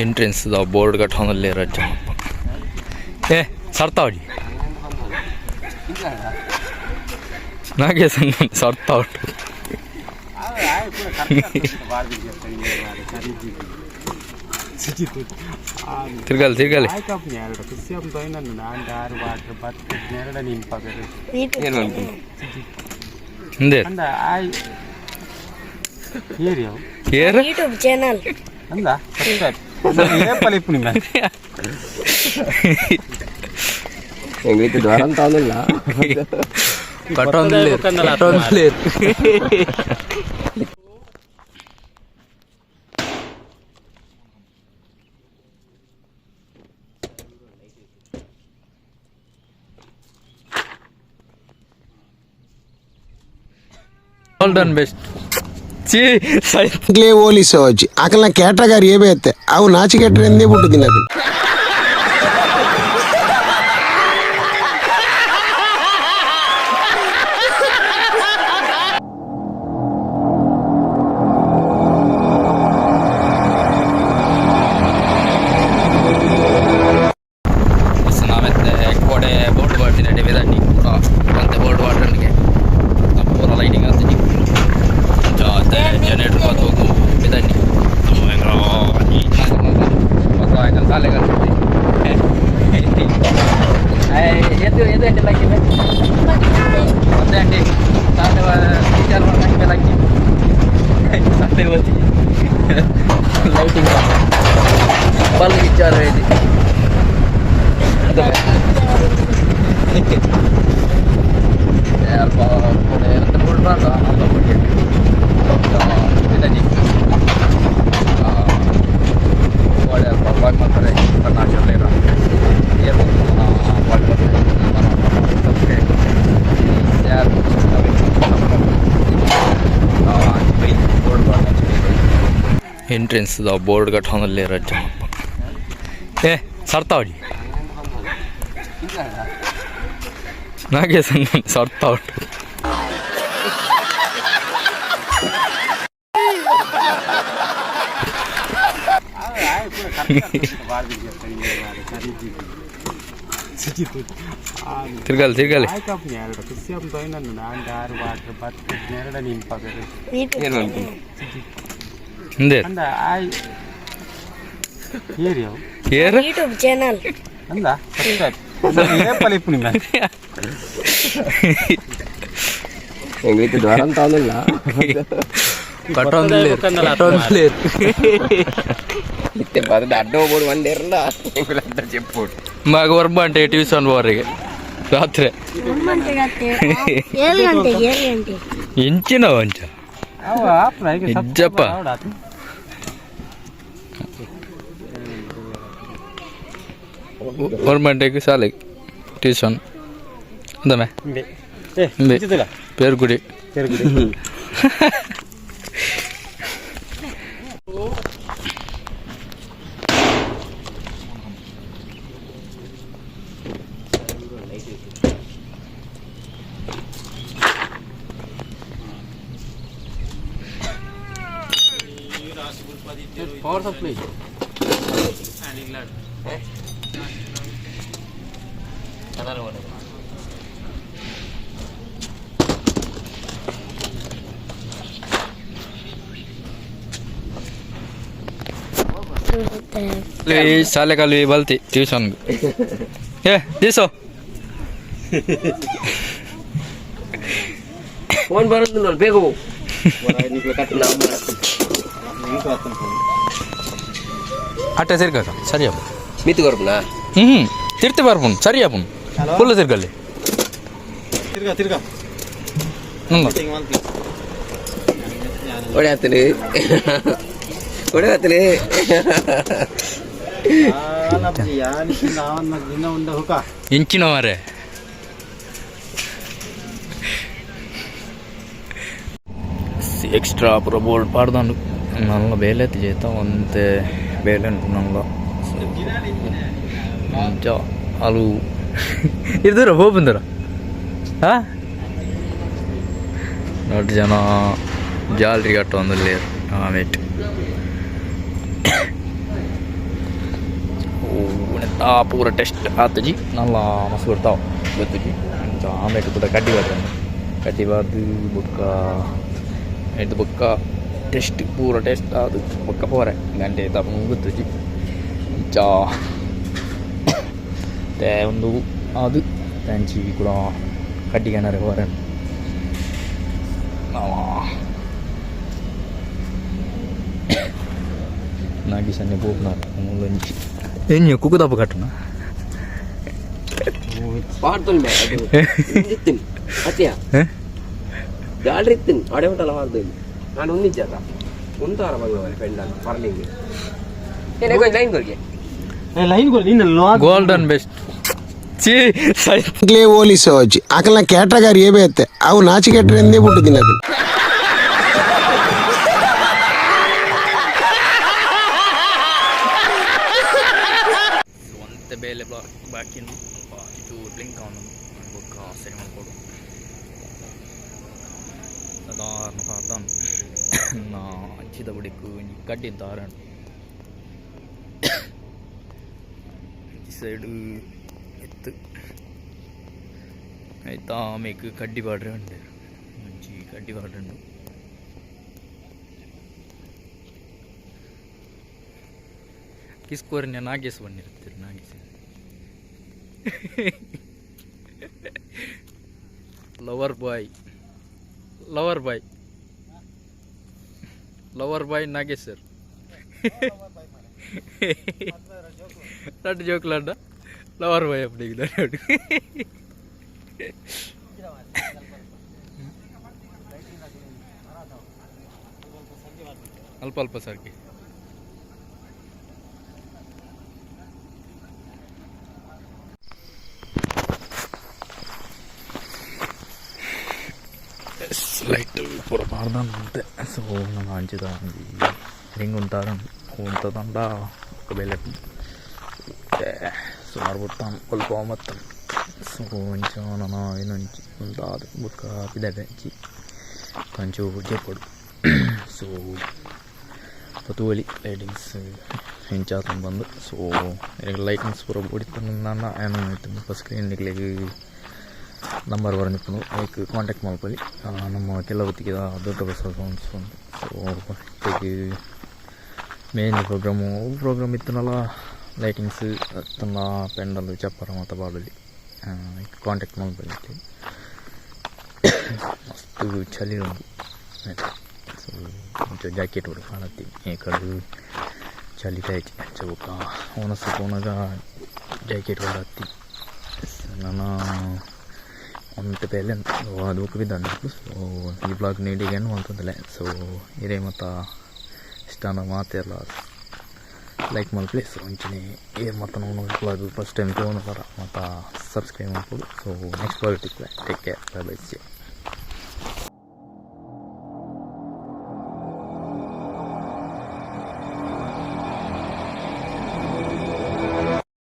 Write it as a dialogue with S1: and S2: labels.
S1: Entrance ದ board ಕಟ್ಟೊಂದುಲ್ಲೆರ್ ಅಜ್ಜ ಏ ಸರ್ತಾವಡಿ ನಾಗೇಶ್ ಸರ್ತಾವಡು. ತಿರ್ಗಾಲಿ ತಿರ್ಗಾಲಿ. ಹಿಂದೆ ಏರ್
S2: ಯೂಟ್ಯೂಬ್ ಚಾನಲ್.
S3: ಎಂಗ್ಲಿಕ್ಕೆ ದ್ವಾರ ತಾವಲ್ಲ.
S1: ಕಟ್ಟೊಂದುಲ್ಲೆರ್ ಕಟ್ಟೊಂದುಲ್ಲೆರ್. ಆಲ್ ಡನ್ ಬೆಸ್ಟ್ ಚೀ ಸೈ.
S4: ಕ್ಲೇ ಓಲಿಸ వచ్చి అక్కడ కేటగారు ఏ ಬೇತೆ ಅವು ನಾಚಿಕೆಟ್ರೆ ಎಂದೇ ಬಿಟ್ಟುದಿನ ಅದು.
S1: ನಾವೆತ್ತೆ ಕೋಡೆ ಬೋರ್ಡ್ ಬಾಟಿನ ವೆದಂಡಿ ಪೂರ ಒಂತೆ ಬೋರ್ಡ್ ವಾಟರ್ಗೆ ಪೂರ ಲೈಟಿಂಗ್ ಅಂತೀನಿ ಜನರೇಟರ್ ಹೋಗು ಬೆದಂಡಿ ಸಾಲೆ. ಎದ್ದು ಎದ್ದು ಗಂಟೆ ಲಕ್ಕಿ ಒಂದೇ ಗಂಟೆ ಸಾಲೆ ಟೀಚರ್ ಲಕ್ಕಿ ಸಾಲೆ ಹೋಗಿ ಲೈಟಿಂಗ್ ಬಲ್ಬ್ ವಿಚಾರ ಇದೆ. ಅಲ್ಪ ಒಂದು ಬೋರ್ಡ್ ಬಾರ್ದ ಅಲ್ಪ ಬಿದನಿ ಕೋಡೆ ಅಲ್ಪ ಬ್ಲಾಗ್ ಮಾಡ್ತಾರೆ ಕರ್ನಾಟಕ. ಸಬ್ಸ್ಕ್ರೈಬ್ ಶೇರ್ ಎಂಟ್ರೆನ್ಸ್ ದ ಬೋರ್ಡ್ ಕಟ್ಟೊಂದುಲ್ಲೆರ್ ಅಜ್ಜ ಏ ಸರ್ತಾವಡಿ ನಾಗೇಶ್ ಸರ್ತಾವಡು. ತಿರ್ಗಾಲಿ ತಿರ್ಗಾಲಿ. ಹಿಂದೆ ಏರ್
S2: ಯೂಟ್ಯೂಬ್ ಚಾನಲ್.
S3: ಎಂಗ್ಲಿಕ್ಕೆ ದ್ವಾರ ತಾವಲ್ಲ.
S1: ಕಟ್ಟೊಂದುಲ್ಲೆರ್ ಕಟ್ಟೊಂದುಲ್ಲೆರ್.
S3: ಇತ್ತೆ ಬರದ ಅಡ್ಡ ಹೋಗ್ಬೋದು ಒಂದೇರ್ಲ ಎಂಗುಲಂತ ಚೆಪ್ಪೋಡು.
S1: ಮಗ ಒರ್ಬ ಗಂಟೆ ಟ್ಯೂಷನ್ ಬೋರಿಗೆ ರಾತ್ರಿ.
S2: 7 ಗಂಟೆಗೆ 7 ಗಂಟೆ.
S1: ಇಂಚಿನ ವಂಚ ಇಜ್ಜಪ್ಪ. 1 ಗಂಟೆಗೆ ಶಾಲೆಗೆ ಟ್ಯೂಷನ್ ಅಂದಮೆ ಪೇರ್ಗುಡಿ. Power supply. ಶಾಲೆ ಕಲಿ ಬಲ್ತಿ ಟ್ಯೂಷನ್ ಏ ದಿಸೋ.
S3: ಫೋನ್ ಬರೋದು ಬೇಗ ಹೋಗು.
S1: ಅಟ್ಟೆ ತಿರ್ಗಾಕ ಸರಿ ಅಪ್ಪ.
S3: ಮಿತ್ತು ಕೊರ್ಪುನಾ?
S1: ಹ್ಞೂ ಹ್ಞೂ ತಿರ್ತಿ ಬರ್ಪುನ್ ಸರಿ ಅಪ್ಪನ್ ಫುಲ್ ತಿರ್ಗಲ್ಲಿ.
S5: ತಿರ್ಗಾ ತಿರ್ಗಾ.
S1: ಹ್ಞೂ.
S3: ಒಡೆ ಆತಲಿ ಒಡೆ ಆತಲಿ.
S1: ಇಂಚಿನ ಮಾರೆ ಎಕ್ಸ್ಟ್ರಾ ಪೂರ ಬೋರ್ಡ್ ಪಾಡ್ದಂಡು ನಲ್ಲ ಬೇಲೆ ಜೇತ ಒಂತೆ ಬೇಲೆ ಉಂಟು ನಲ್ಲ ಅಂಚ ಅಲು ಇರ್ದರ ಹೋಗ್ಬಂದರ ಹಾ ನೋಡಿ ಜನ ಜಾಲರಿ ಕಟ್ಟೊಂದುಲ್ಲೆರ್ ಆಮೇಟ್. ಪೂರ ಟೆಸ್ಟ್ ಆತಜಿ ನಲ್ಲ ಮಸ್ತ್ ಬರ್ತಾವ ಗೊತ್ತುಜಿ. ಅಂಚ ಆಮೇಲೆ ಕೂಡ ಕಡ್ಡಿ ಬಾರ್ದು, ಕಡ್ಡಿ ಬಾರ್ದು ಬೊಕ್ಕ ಐದು ಬೊಕ್ಕ ಟೆಸ್ಟ್ ಪೂರ ಟೆಸ್ಟ್ ಅದು ಬೊಕ್ಕ ಪೋರೆ ಗಂಟೆ ತಪ್ಪು ಗೊತ್ತುಜಿ. ಇಂಚ ते ಒಂದು ಅದು ತಂಚಿ ಕೂಡ ಕಡ್ಡಿಗೆ ಹೋರೆ ನಾಗಿಸನ್ನೆ ಪೋಪುನ ಮೂಲಂಚಿ ಎಂಜ ಕುಕ್ಕುದಪ್ಪ ಕಟ್ಟುನ.
S3: ಪಾಡ್ತೊಲ್ ಮೇ ಅದು ಇಂದಿತ್ತಿನ್ ಅತಿಯ ಜಾಲ್ರಿತ್ತಿನ್ ಅಡೆ ಉಂಟಲ್ಲ ಪಾಡ್ದು. ನಾನು ಒಂದಿಜ್ಜಾತ ಒಂದಾರ ಬಂಗವರೆ ಪೆಂಡಲ್ ಪರ್ಲಿಂಗ್ ಏನೇ ಕೊಂಚ ಲೈನ್ ಕೊರ್ಗೆ.
S5: ಲೈನ್ ಕೊಡಿ ನಿನ್ನ.
S1: ಗೋಲ್ಡನ್ ಬೆಸ್ಟ್ ಚೀ ಸೈ.
S4: ಓಲಿಸೋಜಿ ಆಕಲ್ನ ಕೇಟಗಾರಿ ಏಬೇತ್ತೆ ಅವು ನಾಚಿಕೆಟ್ರೆ ಎಂದೇ ಬಿಟ್ಟುದಿನ ಅದು.
S1: ಒಂತೆ ಬೇಲೆ ಬಾಕಿ ಉಂಡು. ಅಲ್ಪ ಚೂರು ಬ್ಲಿಂಕ್ ಆವೊಂದುಂಡು, ಬೊಕ್ಕ ಸರಿ ಮಲ್ಪೊಡು. ಸಾಧಾರಣ ಸಾಧಾರಣ ನಾ ಅಂಚಿದ ಬಡಿಕ್ ಒಂಜಿ ಕಡ್ಡಿನ್ ತಾರಣ ಈ ಸೈಡ್ ಇತ್ತು ಆಯ್ತಾ. ಆಮೇಕ್ ಕಡ್ಡಿ ಪಾಡ್ರೆ ಉಂಡು, ಒಂಜಿ ಕಡ್ಡಿ ಪಾಡ್ರೆ. ಕಿಸ್ಕೋರಿನ ನಾಗೇಶ್ ಬಂದಿರ್ತೀರಿ. Nagesh lover boy, lover boy, lover boy Nagesh sir. ರಡ್ಡು ಜೋಕ್ಲಾಂಡ ಲವರ್ ಬಾಯ್ ಅಪ್ಪಡಿಗೆ. ಅಲ್ಪ ಅಲ್ಪ ಸರ್ಗೆ ಲೈಟ್ ಪೂರ ಪಾಡ್ದಾನ. ಸೊ ನಮ್ಮ ಅಂಚಿದ ಒಂಜಿ ರಿಂಗ್ ಉಂತಾರ ಉಂತದಂಡ ಬೇಲೆ ಸುಮಾರು ಬುಡ್ತಾನ್ ಒಲ್ಪ ಮತ್ತ. ಸೊ ಅಂಚ ನನ ಇನ್ನೊಂಚಿ ಉಂತಾದ್ ಬುಕ್ಕ ಪಿದಡೆ ಅಂಚಿ ಕಂಚು ಜೇಪೊಡು. ಸೊ ತೂವೊಲಿ ಲೈಟಿಂಗ್ಸ್ ಎಂಚಾತುಂಡು ಬಂದು. ಸೊ ಲೈಟಿಂಗ್ಸ್ ಪೂರ ಬೋಡಿತ್ತುಂಡ ಯಾನ್ ಇತ್ತೆ ಮುಲ್ಪ ಸ್ಕ್ರೀನ್ ನಿಕ್ಲೆಗ್ ನಂಬರ್ ಬರೊಂದಿಪ್ಪುಂಡು, ಐಕ್ ಕಾಂಟ್ಯಾಕ್ಟ್ ಮಲ್ಪೊಲಿ. ನಮ್ಮ ಕೆಲವೊತ್ತಿಗೆ ದೊಡ್ಡ ಬಸ್ ಸೌಂಡ್ಸ್ ಉಂಡು. ಸೊ ಇತ್ತೆಗ್ ಮೇನ್ ಪ್ರೋಗ್ರಾಮು ಪ್ರೋಗ್ರಾಮ್ ಇತ್ತುಂಡಲ ಲೈಟಿಂಗ್ಸ್ ಅತ್ತಂಡ ಪೆಂಡಲ್ ಚಪ್ಪರ ಮಾತ ಪಾಡೊಲಿ, ಐಕ್ ಕಾಂಟ್ಯಾಕ್ಟ್ ಮಲ್ಪೊಲಿ. ಮಸ್ತ್ ಚಳಿ ಉಂಡು. ಸೊ ಒಂಚೂರು ಜಾಕೆಟ್ ಬೋಡು ಪಾಡತ್ತಿ ಏಕಡ್ ಚಳಿ ಆಯ್ತು. ಅಂಚ ಬೊಕ್ಕ ವನಸ್ ಪೋನಗ ಜಾಕೆಟ್ ಪಾಡತ್ತಿ. ನನ ಒಂತೆ ಬೇಲೆ ಅದು ಬೊಕ್ಕ ಬಿದ್ದಾಂಡ್. ಸೊ ಈ ಬ್ಲಾಗ್ ನೀಡಿಗೆ ಮಲ್ತೊಂದುಲ್ಲೆ. ಸೊ ಇರೆ ಮಾತ ಇಷ್ಟಾಂಡ ಮಾತೆರ್ಲ ಲೈಕ್ ಮಲ್ಪುಲೆ. ಸೊ ಅಂಚನೆ ಏರ್ ಮಾತ ನಮನ ಬ್ಲಾಗ್ ಫಸ್ಟ್ ಟೈಮ್ ತೂವೊಂದುಲ್ಲೆರ ಮಾತ ಸಬ್ಸ್ಕ್ರೈಬ್ ಮಲ್ಪೊಡು. ಸೊ ನೆಕ್ಸ್ಟ್ ಬ್ಲಾಗ್ ತಿಕ್ಕುವೆ. Take care, bye bye.